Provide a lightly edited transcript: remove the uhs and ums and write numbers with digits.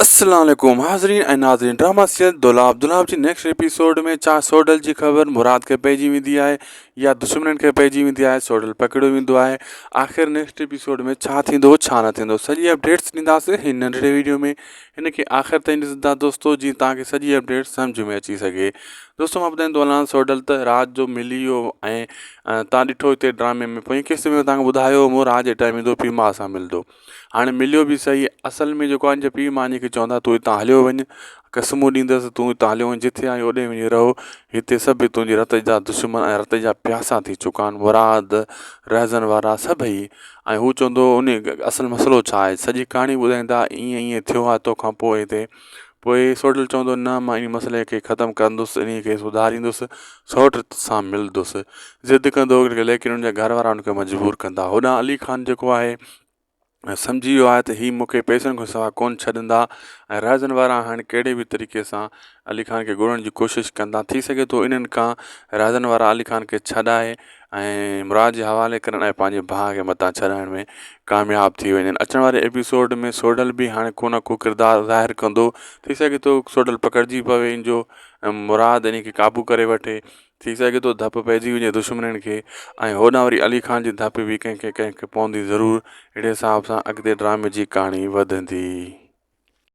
السلام عليڪم حاضرين ۽ ناظرين ڊراما سيريل دولاب دولاب جي نيڪسٽ ايپيسوڊ ۾ ڇا سوڍل جي خبر مراد کي پئجي ويندي آهي يا دشمنن کي پئجي ويندي آهي سوڍل پڪڙيو ويندو آهي آخر نيڪسٽ ايپيسوڊ ۾ ڇا ٿيندو ڇا نه ٿيندو سڄي اپڊيٽس ڏينداسين هن ننڍڙي ويڊيو ۾ هن کي آخر تائين ڏسندا دوستو جي توهان کي سڄي اپڊيٽ سمجھ ۾ اچي سگهي دوستو مان ٻڌائيندو هلان سوڍل ته رات جو ملي ويو ۽ توهان ڏٺو هتي ڊرامي ۾ پوئين قسط ۾ توهان کي ٻڌايو مون رات جي ٽائيم ايندو پيء ماء سان ملندو هاڻي مليو به سهي اصل ۾ جيڪو آهي ان جا پيء ماء ان کي چوندا تون هتان هليو وڃ قسمون ڏيندس تون هتان هليو وڃ جتي آهين اوڏي وڃي رهو هتي سڀ تنهنجي رت جا دشمن ۽ رت جا پياسا ٿي چڪا آهن مراد رهزن وارا سڀئي ۽ هو چوندو ان اصل مسئلو ڇا آهي سڄي ڪهاڻي ٻڌائيندا ائين ائين ٿيو آهي توکان پوء هتي پوء سوڍل چوندو نه مان انهي مسئلي کي ختم ڪندس انهي کي سڌاريندس سئوٽ سان ملندس ضد ڪندو ليڪن ان جا گهر وارا ان کي مجبور ڪندا هوڏانهن علي خان جيڪو آهي سمجهي ويو آهي ته هي مون کي پئسن کان سواء ڪونه ڇڏندا ۽ رهزن وارا هاڻي ڪهڙي به طريقي سان علي خان کي ڳولڻ جي ڪوشش ڪندا ٿي سگهي ٿو انهن کان رهزن وارا علي خان کي ڇڏائي ۽ مراد جي حوالي ڪرڻ ۽ پنهنجي ڀاء کي متان ڇڏائڻ ۾ ڪامياب ٿي وڃن اچڻ واري ايپيسوڊ ۾ سوڍل به هاڻي ڪو نه ڪو ڪردار ظاهر ڪندو ٿي سگهي ٿو سوڍل پڪڙجي پوي ان جو مراد ان کي قابو ڪري وٺي ٿي سگهي ٿو ڌپ پئجي وڃي دشمنن کي ۽ هوڏانهن وري علي خان جي ڌپ به ڪنهن کي ڪنهن کي پوندي ضرور اهڙي حساب سان اڳتي ڊرامي جي ڪهاڻي وڌندي.